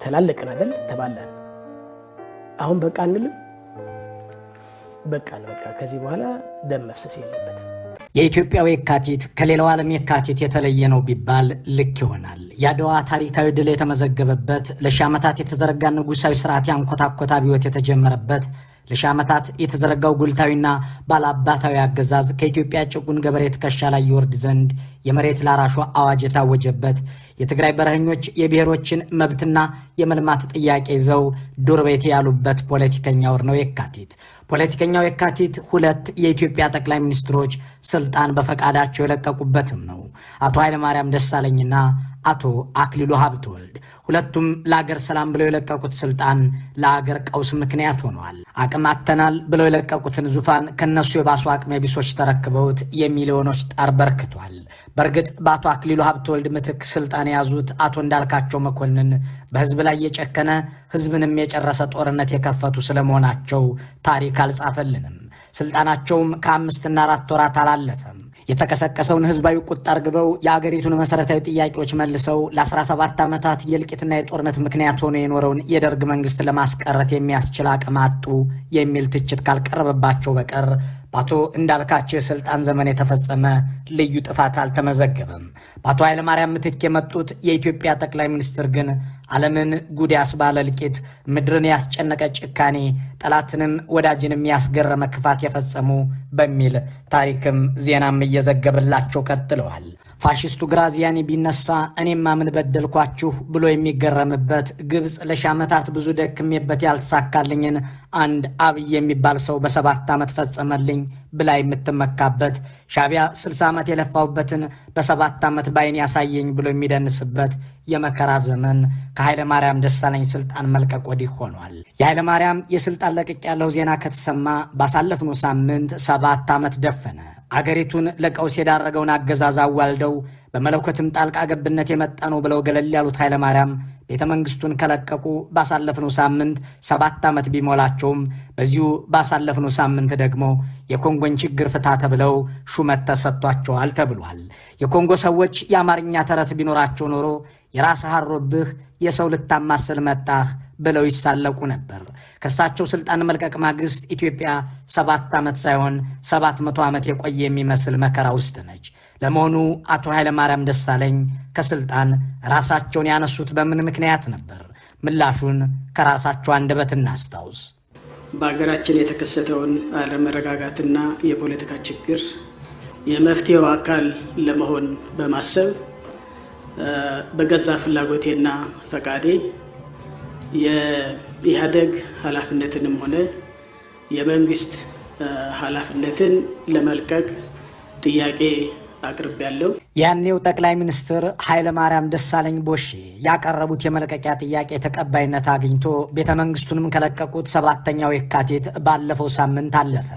ተላለቅን አይደል? ተባላን። አሁን በቃ አንልም። በቃን፣ በቃ ከዚህ በኋላ ደም መፍሰስ የለበትም። የኢትዮጵያው የካቲት ከሌላው ዓለም የካቲት የተለየ ነው ቢባል ልክ ይሆናል። የአድዋ ታሪካዊ ድል የተመዘገበበት፣ ለሺህ ዓመታት የተዘረጋ ንጉሳዊ ስርዓት ያንኮታኮተ አብዮት የተጀመረበት፣ ለሺህ ዓመታት የተዘረጋው ጉልታዊና ባለአባታዊ አገዛዝ ከኢትዮጵያ ጭቁን ገበሬ ትከሻ ላይ ይወርድ ዘንድ የመሬት ላራሹ አዋጅ የታወጀበት፣ የትግራይ በረኸኞች የብሔሮችን መብትና የመልማት ጥያቄ ይዘው ዱር ቤት ያሉበት ፖለቲከኛ ወር ነው የካቲት። ፖለቲከኛው የካቲት ሁለት የኢትዮጵያ ጠቅላይ ሚኒስትሮች ስልጣን በፈቃዳቸው የለቀቁበትም ነው። አቶ ኃይለማርያም ደሳለኝና አቶ አክሊሉ ሀብተወልድ ሁለቱም ለአገር ሰላም ብለው የለቀቁት ስልጣን ለአገር ቀውስ ምክንያት ሆኗል። አቅም አጥተናል ብለው የለቀቁትን ዙፋን ከነሱ የባሱ አቅመ ቢሶች ተረክበውት የሚሊዮኖች ጣር በርክቷል። በእርግጥ በአቶ አክሊሉ ሀብተወልድ ምትክ ስልጣን የያዙት አቶ እንዳልካቸው መኮንን በህዝብ ላይ የጨከነ፣ ህዝብንም የጨረሰ ጦርነት የከፈቱ ስለመሆናቸው ታሪክ አልጻፈልንም። ስልጣናቸውም ከ5ና 4 ወራት አላለፈም። የተቀሰቀሰውን ህዝባዊ ቁጣ አርግበው፣ የአገሪቱን መሰረታዊ ጥያቄዎች መልሰው፣ ለ17 ዓመታት የእልቂትና የጦርነት ምክንያት ሆኖ የኖረውን የደርግ መንግስት ለማስቀረት የሚያስችል አቅም አጡ የሚል ትችት ካልቀረበባቸው በቀር በአቶ እንዳልካቸው የስልጣን ዘመን የተፈጸመ ልዩ ጥፋት አልተመዘገበም። በአቶ ኃይለማርያም ምትክ የመጡት የኢትዮጵያ ጠቅላይ ሚኒስትር ግን ዓለምን ጉድ ያስባለ እልቂት፣ ምድርን ያስጨነቀ ጭካኔ፣ ጠላትንም ወዳጅንም ያስገረመ ክፋት የፈጸሙ በሚል ታሪክም ዜናም እየዘገበላቸው ቀጥለዋል። ፋሽስቱ ግራዚያኒ ቢነሳ እኔማ ምን በደልኳችሁ ብሎ የሚገረምበት፣ ግብፅ ለሺ ዓመታት ብዙ ደክሜበት ያልተሳካልኝን አንድ አብይ የሚባል ሰው በ7 ዓመት ፈጸመልኝ ብላ የምትመካበት፣ ሻቢያ 60 ዓመት የለፋውበትን በ7 ዓመት ባይን ያሳየኝ ብሎ የሚደንስበት የመከራ ዘመን ከኃይለ ማርያም ደሳለኝ ስልጣን መልቀቅ ወዲህ ሆኗል። የኃይለ ማርያም የስልጣን ለቅቅ ያለው ዜና ከተሰማ ባሳለፍነው ሳምንት 7 ዓመት ደፈነ። አገሪቱን ለቀውስ የዳረገውን አገዛዝ አዋልደው በመለኮትም ጣልቃ ገብነት የመጣ ነው ብለው ገለል ያሉት ኃይለ ማርያም ቤተ መንግስቱን ከለቀቁ ባሳለፍነው ሳምንት 7 ዓመት ቢሞላቸውም፣ በዚሁ ባሳለፍነው ሳምንት ደግሞ የኮንጎን ችግር ፍታ ተብለው ሹመት ተሰጥቷቸዋል ተብሏል። የኮንጎ ሰዎች የአማርኛ ተረት ቢኖራቸው ኖሮ የራስህ አሮብህ የሰው ልታማስል መጣህ ብለው ይሳለቁ ነበር። ከእሳቸው ስልጣን መልቀቅ ማግስት ኢትዮጵያ 7 ዓመት ሳይሆን 700 ዓመት የቆየ የሚመስል መከራ ውስጥ ነች። ለመሆኑ አቶ ኃይለማርያም ደሳለኝ ከስልጣን ራሳቸውን ያነሱት በምን ምክንያት ነበር? ምላሹን ከራሳቸው አንደበት እናስታውስ። በሀገራችን የተከሰተውን አለመረጋጋትና የፖለቲካ ችግር የመፍትሄው አካል ለመሆን በማሰብ በገዛ ፍላጎቴና ፈቃዴ የኢህአዴግ ኃላፊነትንም ሆነ የመንግስት ኃላፊነትን ለመልቀቅ ጥያቄ አቅርቤያለሁ። ያኔው ጠቅላይ ሚኒስትር ኃይለማርያም ደሳለኝ ቦሼ ያቀረቡት የመልቀቂያ ጥያቄ ተቀባይነት አግኝቶ ቤተ መንግስቱንም ከለቀቁት ሰባተኛው የካቲት ባለፈው ሳምንት አለፈ።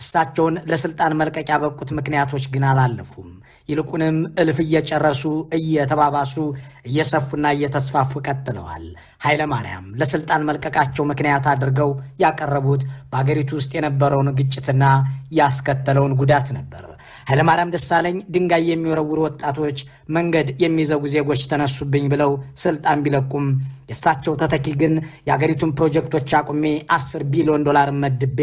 እሳቸውን ለስልጣን መልቀቅ ያበቁት ምክንያቶች ግን አላለፉም። ይልቁንም እልፍ እየጨረሱ፣ እየተባባሱ፣ እየሰፉና እየተስፋፉ ቀጥለዋል። ኃይለማርያም ለስልጣን መልቀቃቸው ምክንያት አድርገው ያቀረቡት በአገሪቱ ውስጥ የነበረውን ግጭትና ያስከተለውን ጉዳት ነበር። ኃይለማርያም ደሳለኝ ድንጋይ የሚወረውሩ ወጣቶች፣ መንገድ የሚዘጉ ዜጎች ተነሱብኝ ብለው ስልጣን ቢለቁም፣ የእሳቸው ተተኪ ግን የአገሪቱን ፕሮጀክቶች አቁሜ 10 ቢሊዮን ዶላር መድቤ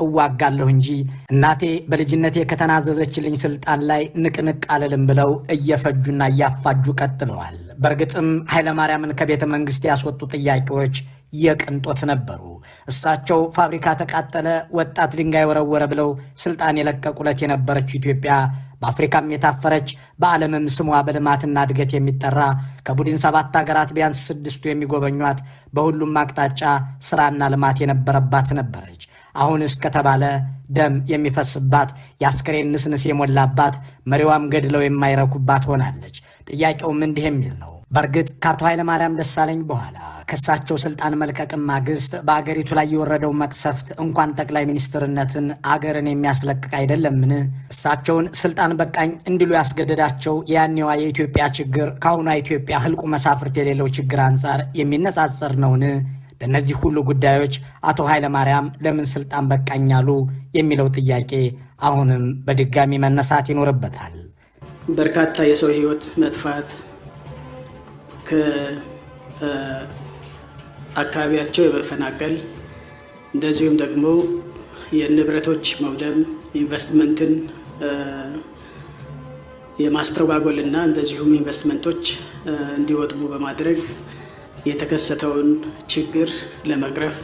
እዋጋለሁ እንጂ እናቴ በልጅነቴ ከተናዘዘችልኝ ስልጣን ላይ ንቅንቅ አልልም ብለው እየፈጁና እያፋጁ ቀጥለዋል። በእርግጥም ኃይለማርያምን ከቤተ መንግስት ያስወጡ ጥያቄዎች የቅንጦት ነበሩ። እሳቸው ፋብሪካ ተቃጠለ፣ ወጣት ድንጋይ ወረወረ ብለው ስልጣን የለቀቁለት የነበረችው ኢትዮጵያ በአፍሪካም የታፈረች፣ በዓለምም ስሟ በልማትና እድገት የሚጠራ፣ ከቡድን 7 ሀገራት ቢያንስ ስድስቱ የሚጎበኟት፣ በሁሉም አቅጣጫ ስራና ልማት የነበረባት ነበረች። አሁን እስከተባለ ደም የሚፈስባት፣ የአስከሬን ንስንስ የሞላባት፣ መሪዋም ገድለው የማይረኩባት ሆናለች። ጥያቄውም እንዲህ የሚል ነው። በእርግጥ ከአቶ ኃይለማርያም ደሳለኝ በኋላ፣ ከእሳቸው ስልጣን መልቀቅም ማግስት በአገሪቱ ላይ የወረደው መቅሰፍት እንኳን ጠቅላይ ሚኒስትርነትን አገርን የሚያስለቅቅ አይደለምን? እሳቸውን ስልጣን በቃኝ እንዲሉ ያስገደዳቸው የያኔዋ የኢትዮጵያ ችግር ከአሁኗ ኢትዮጵያ ህልቁ መሳፍርት የሌለው ችግር አንጻር የሚነጻጸር ነውን? ለእነዚህ ሁሉ ጉዳዮች አቶ ኃይለማርያም ለምን ስልጣን በቃኝ አሉ የሚለው ጥያቄ አሁንም በድጋሚ መነሳት ይኖርበታል። በርካታ የሰው ህይወት መጥፋት፣ ከአካባቢያቸው የመፈናቀል እንደዚሁም ደግሞ የንብረቶች መውደም፣ ኢንቨስትመንትን የማስተጓጎልና እንደዚሁም ኢንቨስትመንቶች እንዲወድሙ በማድረግ የተከሰተውን ችግር ለመቅረፍ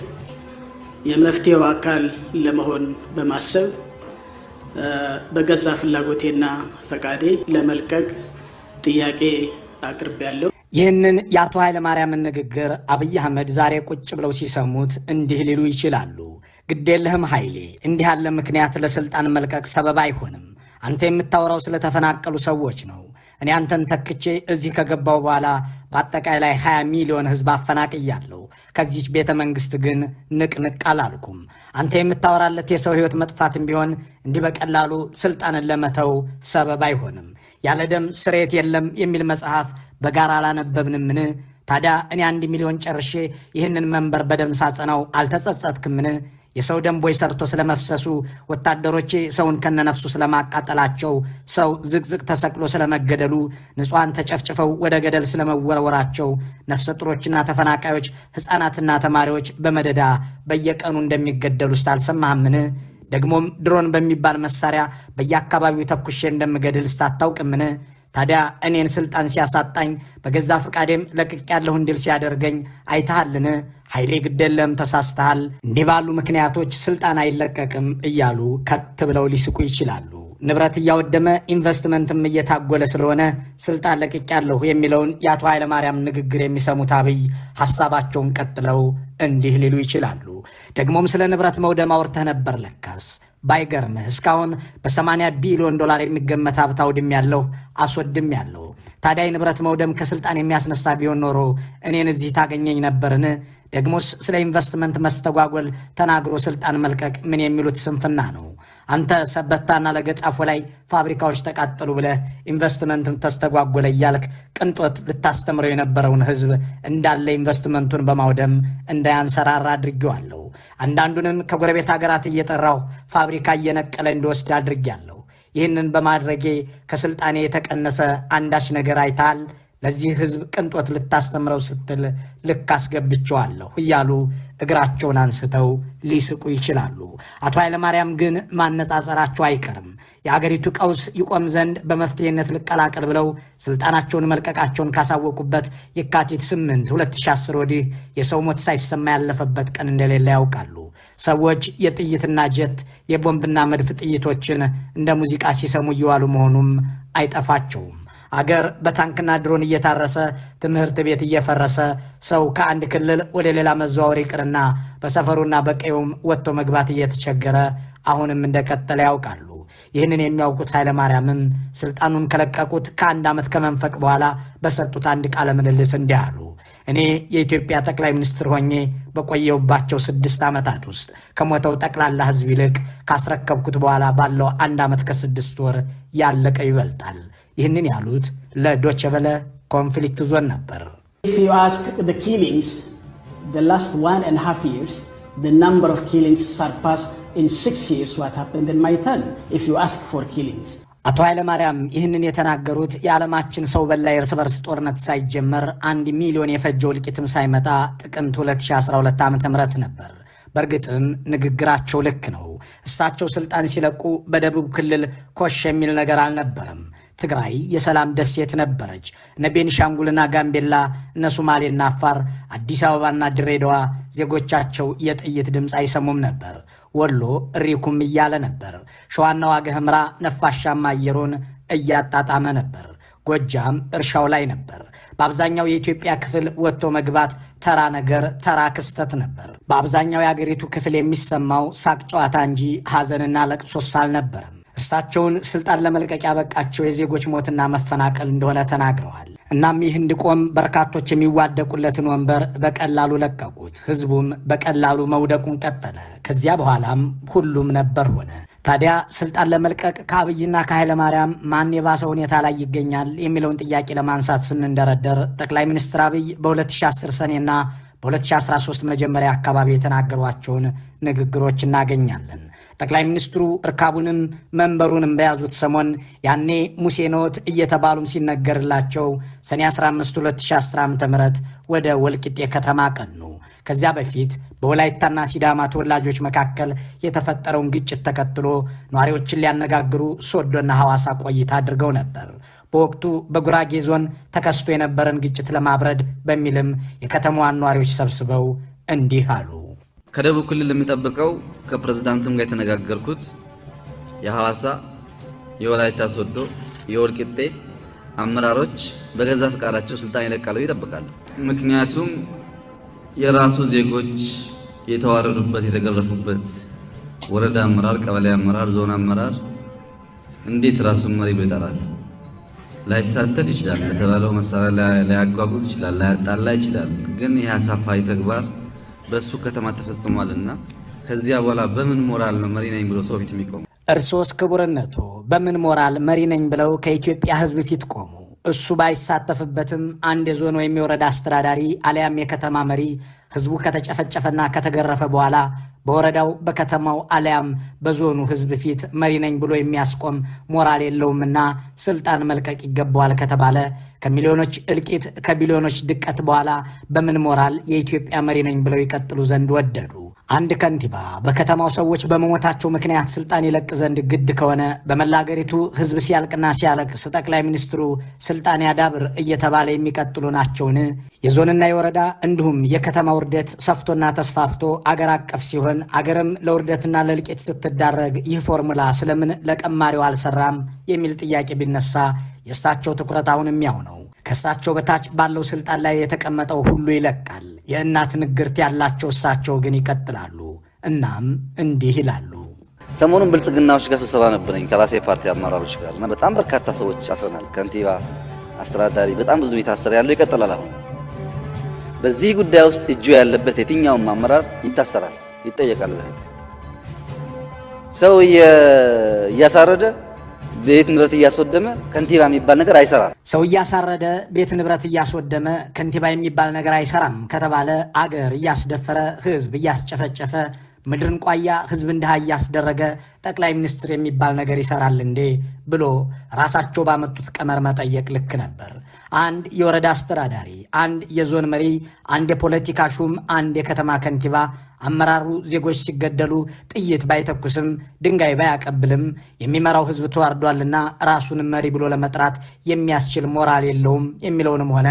የመፍትሄው አካል ለመሆን በማሰብ በገዛ ፍላጎቴና ፈቃዴ ለመልቀቅ ጥያቄ አቅርቤያለሁ። ይህንን የአቶ ኃይለማርያምን ንግግር አብይ አህመድ ዛሬ ቁጭ ብለው ሲሰሙት እንዲህ ሊሉ ይችላሉ። ግዴለህም ኃይሌ፣ እንዲህ ያለ ምክንያት ለስልጣን መልቀቅ ሰበብ አይሆንም። አንተ የምታወራው ስለተፈናቀሉ ሰዎች ነው። እኔ አንተን ተክቼ እዚህ ከገባው በኋላ በአጠቃላይ 20 ሚሊዮን ሕዝብ አፈናቅያለሁ። ከዚች ቤተ መንግስት ግን ንቅንቅ አላልኩም። አንተ የምታወራለት የሰው ሕይወት መጥፋትም ቢሆን እንዲህ በቀላሉ ስልጣንን ለመተው ሰበብ አይሆንም። ያለ ደም ስርየት የለም የሚል መጽሐፍ በጋራ አላነበብንምን? ታዲያ እኔ 1 ሚሊዮን ጨርሼ ይህንን መንበር በደም ሳጸናው አልተጸጸትክምን? የሰው ደም ቦይ ሰርቶ ስለመፍሰሱ፣ ወታደሮቼ ሰውን ከነነፍሱ ስለማቃጠላቸው፣ ሰው ዝቅዝቅ ተሰቅሎ ስለመገደሉ፣ ንጹሐን ተጨፍጭፈው ወደ ገደል ስለመወረወራቸው፣ ነፍሰ ጡሮችና ተፈናቃዮች፣ ሕፃናትና ተማሪዎች በመደዳ በየቀኑ እንደሚገደሉ አልሰማህምን? ደግሞም ድሮን በሚባል መሳሪያ በየአካባቢው ተኩሼ እንደምገድል ሳታውቅምን? ታዲያ እኔን ስልጣን ሲያሳጣኝ በገዛ ፈቃዴም ለቅቄያለሁ እንድል ሲያደርገኝ አይተሃልን? ኃይሌ፣ ግዴለም ተሳስተሃል። እንዲህ ባሉ ምክንያቶች ስልጣን አይለቀቅም እያሉ ከት ብለው ሊስቁ ይችላሉ። ንብረት እያወደመ ኢንቨስትመንትም እየታጎለ ስለሆነ ስልጣን ለቅቄያለሁ የሚለውን የአቶ ኃይለማርያም ንግግር የሚሰሙት አብይ ሐሳባቸውን ቀጥለው እንዲህ ሊሉ ይችላሉ። ደግሞም ስለ ንብረት መውደም አውርተህ ነበር ለካስ። ባይገርምህ እስካሁን በ80 ቢሊዮን ዶላር የሚገመት ሀብት አውድሜያለሁ፣ አስወድሜያለሁ። ታዲያ የንብረት መውደም ከስልጣን የሚያስነሳ ቢሆን ኖሮ እኔን እዚህ ታገኘኝ ነበርን? ደግሞስ ስለ ኢንቨስትመንት መስተጓጎል ተናግሮ ስልጣን መልቀቅ ምን የሚሉት ስንፍና ነው? አንተ ሰበታና ለገጣፎ ላይ ፋብሪካዎች ተቃጠሉ ብለህ ኢንቨስትመንትም ተስተጓጎለ እያልክ ቅንጦት ልታስተምረው የነበረውን ሕዝብ እንዳለ ኢንቨስትመንቱን በማውደም እንዳያንሰራራ አድርጌዋለሁ። አንዳንዱንም ከጎረቤት ሀገራት እየጠራሁ ፋብሪካ እየነቀለ እንዲወስድ አድርጌያለሁ። ይህንን በማድረጌ ከስልጣኔ የተቀነሰ አንዳች ነገር አይተሃል? ለዚህ ህዝብ ቅንጦት ልታስተምረው ስትል ልክ አስገብቼዋለሁ እያሉ እግራቸውን አንስተው ሊስቁ ይችላሉ። አቶ ኃይለማርያም ግን ማነጻጸራቸው አይቀርም። የአገሪቱ ቀውስ ይቆም ዘንድ በመፍትሄነት ልቀላቀል ብለው ስልጣናቸውን መልቀቃቸውን ካሳወቁበት የካቲት 8 2010 ወዲህ የሰው ሞት ሳይሰማ ያለፈበት ቀን እንደሌለ ያውቃሉ። ሰዎች የጥይትና ጀት፣ የቦምብና መድፍ ጥይቶችን እንደ ሙዚቃ ሲሰሙ እየዋሉ መሆኑም አይጠፋቸውም። አገር በታንክና ድሮን እየታረሰ፣ ትምህርት ቤት እየፈረሰ፣ ሰው ከአንድ ክልል ወደ ሌላ መዘዋወር ይቅርና በሰፈሩና በቀዩም ወጥቶ መግባት እየተቸገረ አሁንም እንደቀጠለ ያውቃሉ። ይህንን የሚያውቁት ኃይለማርያምም ስልጣኑን ከለቀቁት ከአንድ ዓመት ከመንፈቅ በኋላ በሰጡት አንድ ቃለ ምልልስ እንዲህ አሉ። እኔ የኢትዮጵያ ጠቅላይ ሚኒስትር ሆኜ በቆየሁባቸው 6 ዓመታት ውስጥ ከሞተው ጠቅላላ ሕዝብ ይልቅ ካስረከብኩት በኋላ ባለው አንድ ዓመት ከ6 ወር ያለቀው ይበልጣል። ይህንን ያሉት ለዶቼ ቬለ Conflict Zone ነበር። If you ask the killings, the last 1.5 years, the number of killings surpassed in 6 years what happened in my term, if you ask for killings. አቶ ኃይለማርያም ይህንን የተናገሩት የዓለማችን ሰው በላ የእርስ በርስ ጦርነት ሳይጀመር፣ 1 ሚሊዮን የፈጀው እልቂትም ሳይመጣ ጥቅምት 2012 ዓ ም ነበር። በእርግጥም ንግግራቸው ልክ ነው። እሳቸው ስልጣን ሲለቁ በደቡብ ክልል ኮሽ የሚል ነገር አልነበረም። ትግራይ የሰላም ደሴት ነበረች። እነ ቤኒሻንጉልና ጋምቤላ፣ እነ ሶማሌና አፋር፣ አዲስ አበባና ድሬዳዋ ዜጎቻቸው የጥይት ድምፅ አይሰሙም ነበር። ወሎ እሪኩም እያለ ነበር። ሸዋና ዋግ ኽምራ ነፋሻማ አየሩን እያጣጣመ ነበር። ጎጃም እርሻው ላይ ነበር። በአብዛኛው የኢትዮጵያ ክፍል ወጥቶ መግባት ተራ ነገር፣ ተራ ክስተት ነበር። በአብዛኛው የአገሪቱ ክፍል የሚሰማው ሳቅ ጨዋታ እንጂ ሐዘንና ለቅሶስ አልነበረም። እሳቸውን ስልጣን ለመልቀቅ ያበቃቸው የዜጎች ሞትና መፈናቀል እንደሆነ ተናግረዋል። እናም ይህ እንዲቆም በርካቶች የሚዋደቁለትን ወንበር በቀላሉ ለቀቁት። ህዝቡም በቀላሉ መውደቁን ቀጠለ። ከዚያ በኋላም ሁሉም ነበር ሆነ። ታዲያ ስልጣን ለመልቀቅ ከአብይና ከኃይለማርያም ማን የባሰ ሁኔታ ላይ ይገኛል የሚለውን ጥያቄ ለማንሳት ስንንደረደር ጠቅላይ ሚኒስትር አብይ በ2010 ሰኔና በ2013 መጀመሪያ አካባቢ የተናገሯቸውን ንግግሮች እናገኛለን። ጠቅላይ ሚኒስትሩ እርካቡንም መንበሩንም በያዙት ሰሞን ያኔ ሙሴ ኖት እየተባሉም ሲነገርላቸው ሰኔ 15 2010 ዓ.ም ወደ ወልቂጤ ከተማ ቀኑ። ከዚያ በፊት በወላይታና ሲዳማ ተወላጆች መካከል የተፈጠረውን ግጭት ተከትሎ ነዋሪዎችን ሊያነጋግሩ ሶዶና ሐዋሳ ቆይታ አድርገው ነበር። በወቅቱ በጉራጌ ዞን ተከስቶ የነበረን ግጭት ለማብረድ በሚልም የከተማዋን ነዋሪዎች ሰብስበው እንዲህ አሉ። ከደቡብ ክልል የሚጠብቀው ከፕሬዝዳንቱም ጋር የተነጋገርኩት የሐዋሳ፣ የወላይታ ሶዶ፣ የወልቂጤ አመራሮች በገዛ ፈቃዳቸው ስልጣን ይለቃሉ ይጠብቃሉ። ምክንያቱም የራሱ ዜጎች የተዋረዱበት የተገረፉበት ወረዳ አመራር፣ ቀበሌ አመራር፣ ዞን አመራር እንዴት ራሱን መሪ ብሎ ይጠራል? ላይሳተፍ ይችላል፣ ለተባለው መሳሪያ ላያጓጉዝ ይችላል፣ ላያጣላ ይችላል። ግን ይህ አሳፋሪ ተግባር በሱ ከተማ ተፈጽሟልና ከዚያ በኋላ በምን ሞራል ነው መሪ ነኝ ብሎ ሰው ፊት የሚቆሙ? እርሶስ ክቡርነቱ በምን ሞራል መሪ ነኝ ብለው ከኢትዮጵያ ሕዝብ ፊት ቆሙ? እሱ ባይሳተፍበትም አንድ የዞን ወይም የወረዳ አስተዳዳሪ አሊያም የከተማ መሪ ህዝቡ ከተጨፈጨፈና ከተገረፈ በኋላ በወረዳው በከተማው አሊያም በዞኑ ህዝብ ፊት መሪ ነኝ ብሎ የሚያስቆም ሞራል የለውምና ስልጣን መልቀቅ ይገባዋል ከተባለ ከሚሊዮኖች እልቂት ከቢሊዮኖች ድቀት በኋላ በምን ሞራል የኢትዮጵያ መሪ ነኝ ብለው ይቀጥሉ ዘንድ ወደዱ? አንድ ከንቲባ በከተማው ሰዎች በመሞታቸው ምክንያት ስልጣን ይለቅ ዘንድ ግድ ከሆነ በመላ አገሪቱ ህዝብ ሲያልቅና ሲያለቅስ ጠቅላይ ሚኒስትሩ ስልጣን ያዳብር እየተባለ የሚቀጥሉ ናቸውን? የዞንና የወረዳ እንዲሁም የከተማ ውርደት ሰፍቶና ተስፋፍቶ አገር አቀፍ ሲሆን አገርም ለውርደትና ለእልቂት ስትዳረግ ይህ ፎርሙላ ስለምን ለቀማሪው አልሰራም የሚል ጥያቄ ቢነሳ የእሳቸው ትኩረት አሁንም ያው ነው። ከእሳቸው በታች ባለው ስልጣን ላይ የተቀመጠው ሁሉ ይለቃል። የእናት ንግርት ያላቸው እሳቸው ግን ይቀጥላሉ። እናም እንዲህ ይላሉ። ሰሞኑን ብልጽግናዎች ጋር ስብሰባ ነበረኝ ከራሴ ፓርቲ አመራሮች ጋር እና በጣም በርካታ ሰዎች አስረናል። ከንቲባ፣ አስተዳዳሪ በጣም ብዙ የታሰረ ያለው ይቀጥላል። አሁን በዚህ ጉዳይ ውስጥ እጁ ያለበት የትኛውም አመራር ይታሰራል፣ ይጠየቃል በህግ። ሰው እያሳረደ ቤት ንብረት እያስወደመ ከንቲባ የሚባል ነገር አይሰራም። ሰው እያሳረደ ቤት ንብረት እያስወደመ ከንቲባ የሚባል ነገር አይሰራም ከተባለ አገር እያስደፈረ ህዝብ እያስጨፈጨፈ ምድርን ቋያ ህዝብ እንድሃ እያስደረገ ጠቅላይ ሚኒስትር የሚባል ነገር ይሰራል እንዴ ብሎ ራሳቸው ባመጡት ቀመር መጠየቅ ልክ ነበር። አንድ የወረዳ አስተዳዳሪ፣ አንድ የዞን መሪ፣ አንድ የፖለቲካ ሹም፣ አንድ የከተማ ከንቲባ አመራሩ ዜጎች ሲገደሉ ጥይት ባይተኩስም ድንጋይ ባያቀብልም የሚመራው ህዝብ ተዋርዷልና ራሱን መሪ ብሎ ለመጥራት የሚያስችል ሞራል የለውም የሚለውንም ሆነ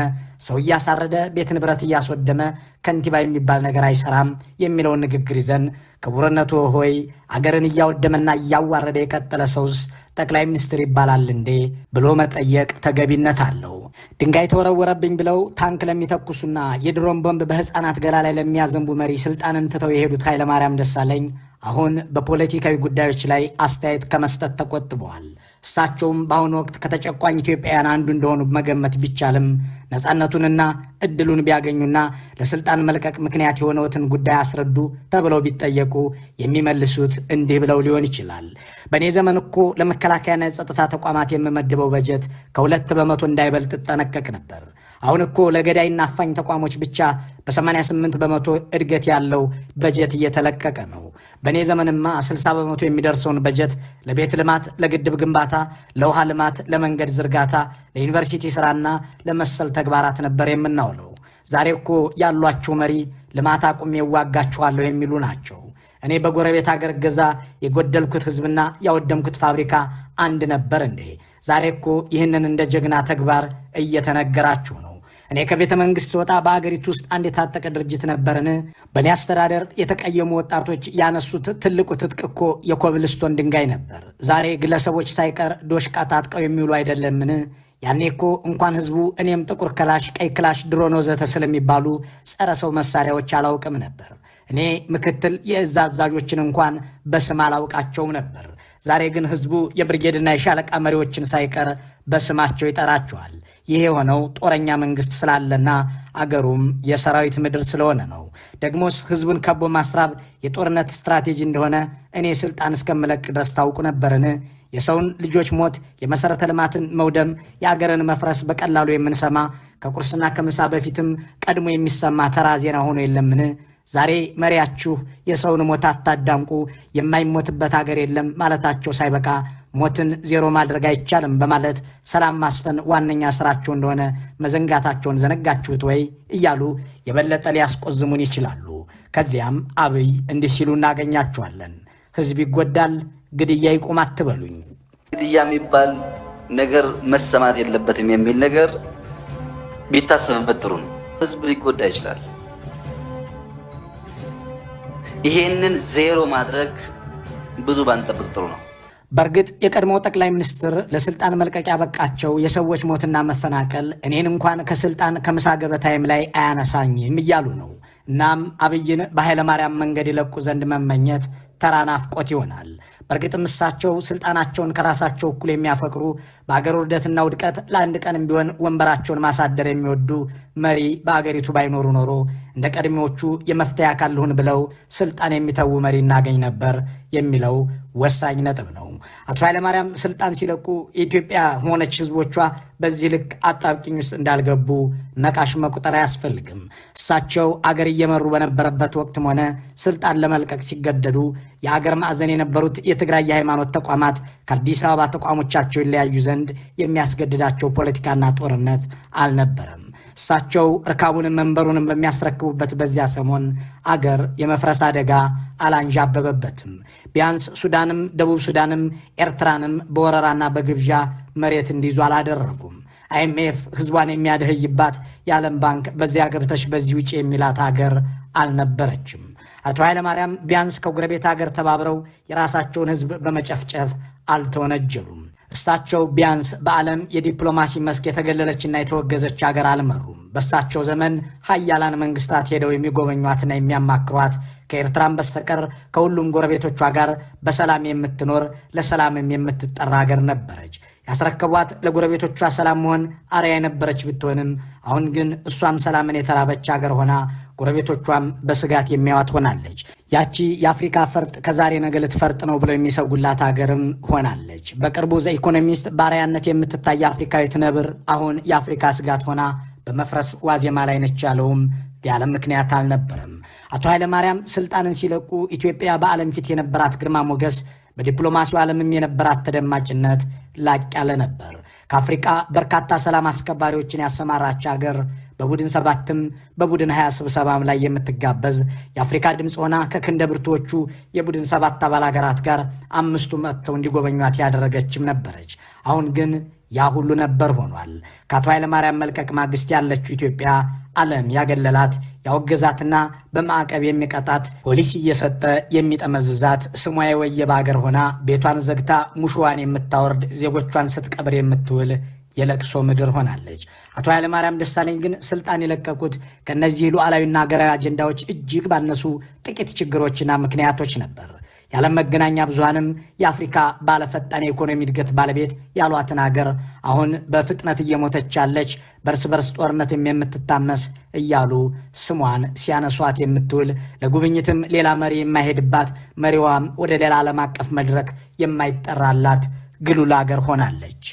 ሰው እያሳረደ ቤት ንብረት እያስወደመ ከንቲባ የሚባል ነገር አይሰራም የሚለውን ንግግር ይዘን ክቡርነቱ ሆይ አገርን እያወደመና እያዋረደ የቀጠለ ሰውስ ጠቅላይ ሚኒስትር ይባላል እንዴ ብሎ መጠየቅ ተገቢነት አለው። ድንጋይ ተወረወረብኝ ብለው ታንክ ለሚተኩሱና የድሮን ቦምብ በህፃናት ገላ ላይ ለሚያዘንቡ መሪ ስልጣንን ትተው የሄዱት ኃይለማርያም ደሳለኝ አሁን በፖለቲካዊ ጉዳዮች ላይ አስተያየት ከመስጠት ተቆጥበዋል። እሳቸውም በአሁኑ ወቅት ከተጨቋኝ ኢትዮጵያውያን አንዱ እንደሆኑ መገመት ቢቻልም ነፃነቱንና እድሉን ቢያገኙና ለስልጣን መልቀቅ ምክንያት የሆነውትን ጉዳይ አስረዱ ተብለው ቢጠየቁ የሚመልሱት እንዲህ ብለው ሊሆን ይችላል። በእኔ ዘመን እኮ ለመከላከያና የጸጥታ ተቋማት የምመድበው በጀት ከ2% እንዳይበልጥ እጠነቀቅ ነበር። አሁን እኮ ለገዳይና አፋኝ ተቋሞች ብቻ በ88% እድገት ያለው በጀት እየተለቀቀ ነው። በእኔ ዘመንማ 60% የሚደርሰውን በጀት ለቤት ልማት፣ ለግድብ ግንባታ፣ ለውሃ ልማት፣ ለመንገድ ዝርጋታ፣ ለዩኒቨርሲቲ ስራና ለመሰል ተግባራት ነበር የምናውለው። ዛሬ እኮ ያሏቸው መሪ ልማት አቁሜ እዋጋችኋለሁ የሚሉ ናቸው። እኔ በጎረቤት አገር ገዛ የጎደልኩት ህዝብና ያወደምኩት ፋብሪካ አንድ ነበር እንዴ? ዛሬ እኮ ይህንን እንደ ጀግና ተግባር እየተነገራችሁ ነው። እኔ ከቤተ መንግስት ስወጣ በአገሪቱ ውስጥ አንድ የታጠቀ ድርጅት ነበርን? በእኔ አስተዳደር የተቀየሙ ወጣቶች ያነሱት ትልቁ ትጥቅ እኮ የኮብልስቶን ድንጋይ ነበር። ዛሬ ግለሰቦች ሳይቀር ዶሽቃ ታጥቀው የሚውሉ አይደለምን? ያኔ እኮ እንኳን ህዝቡ እኔም ጥቁር ክላሽ፣ ቀይ ክላሽ፣ ድሮን ወዘተ ስለሚባሉ ጸረ ሰው መሳሪያዎች አላውቅም ነበር። እኔ ምክትል የእዝ አዛዦችን እንኳን በስም አላውቃቸውም ነበር። ዛሬ ግን ህዝቡ የብርጌድና የሻለቃ መሪዎችን ሳይቀር በስማቸው ይጠራቸዋል። ይህ የሆነው ጦረኛ መንግስት ስላለና አገሩም የሰራዊት ምድር ስለሆነ ነው። ደግሞስ ህዝቡን ከቦ ማስራብ የጦርነት ስትራቴጂ እንደሆነ እኔ ስልጣን እስከምለቅ ድረስ ታውቁ ነበርን? የሰውን ልጆች ሞት፣ የመሰረተ ልማትን መውደም፣ የአገርን መፍረስ በቀላሉ የምንሰማ ከቁርስና ከምሳ በፊትም ቀድሞ የሚሰማ ተራ ዜና ሆኖ የለምን? ዛሬ መሪያችሁ የሰውን ሞት አታዳምቁ፣ የማይሞትበት አገር የለም ማለታቸው ሳይበቃ ሞትን ዜሮ ማድረግ አይቻልም በማለት ሰላም ማስፈን ዋነኛ ስራቸው እንደሆነ መዘንጋታቸውን ዘነጋችሁት ወይ እያሉ የበለጠ ሊያስቆዝሙን ይችላሉ። ከዚያም አብይ እንዲህ ሲሉ እናገኛቸዋለን። ህዝብ ይጎዳል፣ ግድያ ይቁም አትበሉኝ። ግድያ የሚባል ነገር መሰማት የለበትም የሚል ነገር ቢታሰብበት ጥሩ ነው። ህዝብ ሊጎዳ ይችላል። ይሄንን ዜሮ ማድረግ ብዙ ባንጠብቅ ጥሩ ነው። በእርግጥ የቀድሞው ጠቅላይ ሚኒስትር ለስልጣን መልቀቅ ያበቃቸው የሰዎች ሞትና መፈናቀል እኔን እንኳን ከስልጣን ከምሳ ገበታይም ላይ አያነሳኝም እያሉ ነው። እናም አብይን በኃይለማርያም መንገድ ይለቁ ዘንድ መመኘት ተራ ናፍቆት ይሆናል። በእርግጥም እሳቸው ስልጣናቸውን ከራሳቸው እኩል የሚያፈቅሩ፣ በአገር ውርደትና ውድቀት ለአንድ ቀንም ቢሆን ወንበራቸውን ማሳደር የሚወዱ መሪ በአገሪቱ ባይኖሩ ኖሮ እንደ ቀድሞዎቹ የመፍትሄ አካል ልሁን ብለው ስልጣን የሚተዉ መሪ እናገኝ ነበር የሚለው ወሳኝ ነጥብ ነው። አቶ ኃይለማርያም ስልጣን ሲለቁ ኢትዮጵያ ሆነች ህዝቦቿ በዚህ ልክ አጣብቂኝ ውስጥ እንዳልገቡ ነቃሽ መቁጠር አያስፈልግም። እሳቸው አገር እየመሩ በነበረበት ወቅትም ሆነ ስልጣን ለመልቀቅ ሲገደዱ የአገር ማዕዘን የነበሩት የትግራይ የሃይማኖት ተቋማት ከአዲስ አበባ ተቋሞቻቸው ይለያዩ ዘንድ የሚያስገድዳቸው ፖለቲካና ጦርነት አልነበረም። እሳቸው እርካቡንም መንበሩንም በሚያስረክቡበት በዚያ ሰሞን አገር የመፍረስ አደጋ አላንዣበበበትም። ቢያንስ ሱዳንም ደቡብ ሱዳንም ኤርትራንም በወረራና በግብዣ መሬት እንዲይዙ አላደረጉም። አይኤምኤፍ ህዝቧን የሚያደህይባት፣ የዓለም ባንክ በዚያ ገብተሽ በዚህ ውጭ የሚላት ሀገር አልነበረችም። አቶ ኃይለማርያም ቢያንስ ከጎረቤት ሀገር ተባብረው የራሳቸውን ህዝብ በመጨፍጨፍ አልተወነጀሉም። እሳቸው ቢያንስ በዓለም የዲፕሎማሲ መስክ የተገለለችና የተወገዘች ሀገር አልመሩም። በእሳቸው ዘመን ሀያላን መንግስታት ሄደው የሚጎበኟትና የሚያማክሯት፣ ከኤርትራም በስተቀር ከሁሉም ጎረቤቶቿ ጋር በሰላም የምትኖር፣ ለሰላምም የምትጠራ ሀገር ነበረች። ያስረከቧት ለጎረቤቶቿ ሰላም መሆን አርአያ የነበረች ብትሆንም አሁን ግን እሷም ሰላምን የተራበች ሀገር ሆና ጎረቤቶቿም በስጋት የሚያዋት ሆናለች። ያቺ የአፍሪካ ፈርጥ ከዛሬ ነገ ልትፈርጥ ነው ብለው የሚሰጉላት ሀገርም ሆናለች። በቅርቡ The Economist በአርአያነት የምትታይ አፍሪካዊት ነብር አሁን የአፍሪካ ስጋት ሆና በመፍረስ ዋዜማ ላይ ነች ያለውም ያለ ምክንያት አልነበረም። አቶ ኃይለማርያም ስልጣንን ሲለቁ ኢትዮጵያ በዓለም ፊት የነበራት ግርማ ሞገስ፣ በዲፕሎማሲው ዓለምም የነበራት ተደማጭነት ላቅ ያለ ነበር። ከአፍሪቃ በርካታ ሰላም አስከባሪዎችን ያሰማራች ሀገር፣ በቡድን 7ም በቡድን 20 ስብሰባም ላይ የምትጋበዝ የአፍሪካ ድምፅ ሆና ከክንደ ብርቱዎቹ የቡድን 7 አባል ሀገራት ጋር አምስቱ መጥተው እንዲጎበኟት ያደረገችም ነበረች። አሁን ግን ያ ሁሉ ነበር ሆኗል። ከአቶ ኃይለማርያም መልቀቅ ማግስት ያለችው ኢትዮጵያ ዓለም ያገለላት፣ ያወገዛትና በማዕቀብ የሚቀጣት፣ ፖሊሲ እየሰጠ የሚጠመዝዛት፣ ስሟ የወየበ አገር ሆና ቤቷን ዘግታ ሙሽዋን የምታወርድ፣ ዜጎቿን ስትቀብር የምትውል የለቅሶ ምድር ሆናለች። አቶ ኃይለማርያም ደሳለኝ ግን ስልጣን የለቀቁት ከእነዚህ ሉዓላዊና ሀገራዊ አጀንዳዎች እጅግ ባነሱ ጥቂት ችግሮችና ምክንያቶች ነበር። የዓለም መገናኛ ብዙሃንም የአፍሪካ ባለፈጣን የኢኮኖሚ እድገት ባለቤት ያሏትን ሀገር አሁን በፍጥነት እየሞተች ያለች፣ በእርስ በርስ ጦርነት የምትታመስ እያሉ ስሟን ሲያነሷት የምትውል፣ ለጉብኝትም ሌላ መሪ የማይሄድባት፣ መሪዋም ወደ ሌላ ዓለም አቀፍ መድረክ የማይጠራላት ግሉል አገር ሆናለች።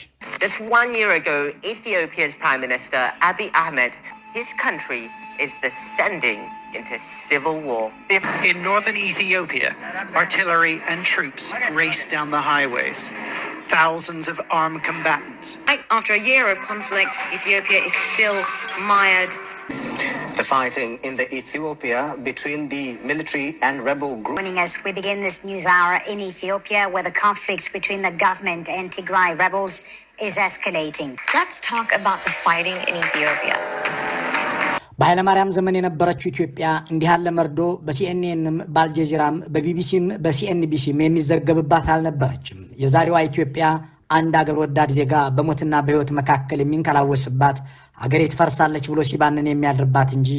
Just one year ago, Ethiopia's Prime Minister Abiy Ahmed, his country is descending into civil war. In northern Ethiopia, artillery and troops race down the highways. Thousands of armed combatants. After a year of conflict, Ethiopia is still mired. The fighting in the Ethiopia between the military and rebel group. Joining us, we begin this news hour in Ethiopia, where the conflict between the government and Tigray rebels is escalating. Let's talk about the fighting in Ethiopia. በኃይለማርያም ዘመን የነበረችው ኢትዮጵያ እንዲህ ያለ መርዶ በሲኤንኤንም በአልጀዚራም በቢቢሲም በሲኤንቢሲም የሚዘገብባት አልነበረችም። የዛሬዋ ኢትዮጵያ አንድ አገር ወዳድ ዜጋ በሞትና በሕይወት መካከል የሚንከላወስባት፣ አገሬ ትፈርሳለች ብሎ ሲባንን የሚያድርባት እንጂ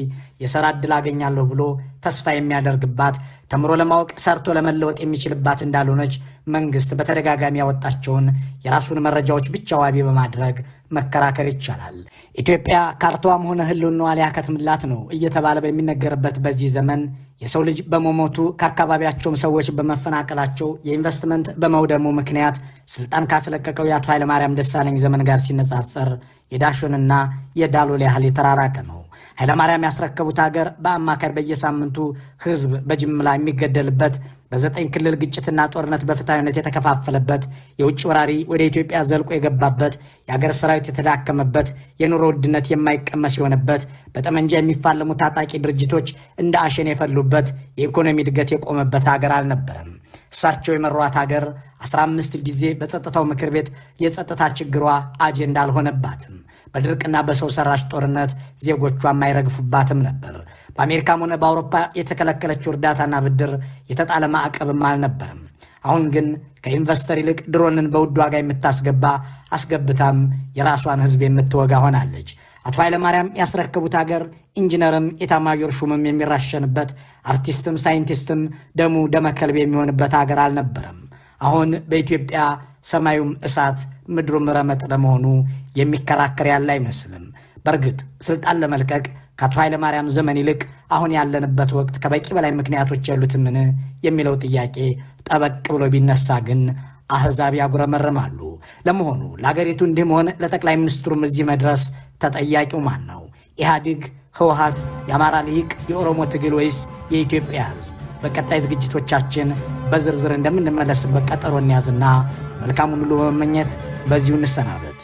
የሥራ ዕድል አገኛለሁ ብሎ ተስፋ የሚያደርግባት፣ ተምሮ ለማወቅ ሰርቶ ለመለወጥ የሚችልባት እንዳልሆነች መንግስት በተደጋጋሚ ያወጣቸውን የራሱን መረጃዎች ብቻ ዋቢ በማድረግ መከራከር ይቻላል። ኢትዮጵያ ካርታዋም ሆነ ሕልውናዋ ሊያከትምላት ነው እየተባለ በሚነገርበት በዚህ ዘመን የሰው ልጅ በመሞቱ፣ ከአካባቢያቸውም ሰዎች በመፈናቀላቸው፣ የኢንቨስትመንት በመውደሙ ምክንያት ስልጣን ካስለቀቀው የአቶ ኃይለማርያም ደሳለኝ ዘመን ጋር ሲነጻጸር የዳሸንና የዳሎል ያህል የተራራቀ ነው። ኃይለማርያም ያስረከቡት ሀገር በአማካይ በየሳምንቱ ህዝብ በጅምላ የሚገደልበት፣ በ9 ክልል ግጭትና ጦርነት በፍትሐዊነት የተከፋፈለበት፣ የውጭ ወራሪ ወደ ኢትዮጵያ ዘልቆ የገባበት፣ የአገር ሰራዊት የተዳከመበት፣ የኑሮ ውድነት የማይቀመስ የሆነበት፣ በጠመንጃ የሚፋለሙ ታጣቂ ድርጅቶች እንደ አሸን የፈሉበት፣ የኢኮኖሚ እድገት የቆመበት ሀገር አልነበረም። እሳቸው የመሯት ሀገር 15 ጊዜ በጸጥታው ምክር ቤት የጸጥታ ችግሯ አጀንዳ አልሆነባትም። በድርቅና በሰው ሰራሽ ጦርነት ዜጎቿ አይረግፉባትም ነበር። በአሜሪካም ሆነ በአውሮፓ የተከለከለችው እርዳታና ብድር፣ የተጣለ ማዕቀብም አልነበረም። አሁን ግን ከኢንቨስተር ይልቅ ድሮንን በውድ ዋጋ የምታስገባ፣ አስገብታም የራሷን ሕዝብ የምትወጋ ሆናለች። አቶ ኃይለማርያም ያስረከቡት ሀገር ኢንጂነርም ኤታማዦር ሹምም የሚራሸንበት፣ አርቲስትም ሳይንቲስትም ደሙ ደመከልብ የሚሆንበት ሀገር አልነበረም። አሁን በኢትዮጵያ ሰማዩም እሳት ምድሩም ረመጥ ለመሆኑ የሚከራከር ያለ አይመስልም። በእርግጥ ስልጣን ለመልቀቅ ከአቶ ኃይለማርያም ዘመን ይልቅ አሁን ያለንበት ወቅት ከበቂ በላይ ምክንያቶች የሉትምን የሚለው ጥያቄ ጠበቅ ብሎ ቢነሳ ግን አህዛብ ያጉረመርማሉ። ለመሆኑ ለአገሪቱ እንዲህ መሆን፣ ለጠቅላይ ሚኒስትሩም እዚህ መድረስ ተጠያቂው ማን ነው? ኢህአዲግ፣ ህወሀት፣ የአማራ ልሂቅ፣ የኦሮሞ ትግል ወይስ የኢትዮጵያ ህዝብ? በቀጣይ ዝግጅቶቻችን በዝርዝር እንደምንመለስበት ቀጠሮ እንያዝና መልካሙን ሁሉ በመመኘት በዚሁ እንሰናበት።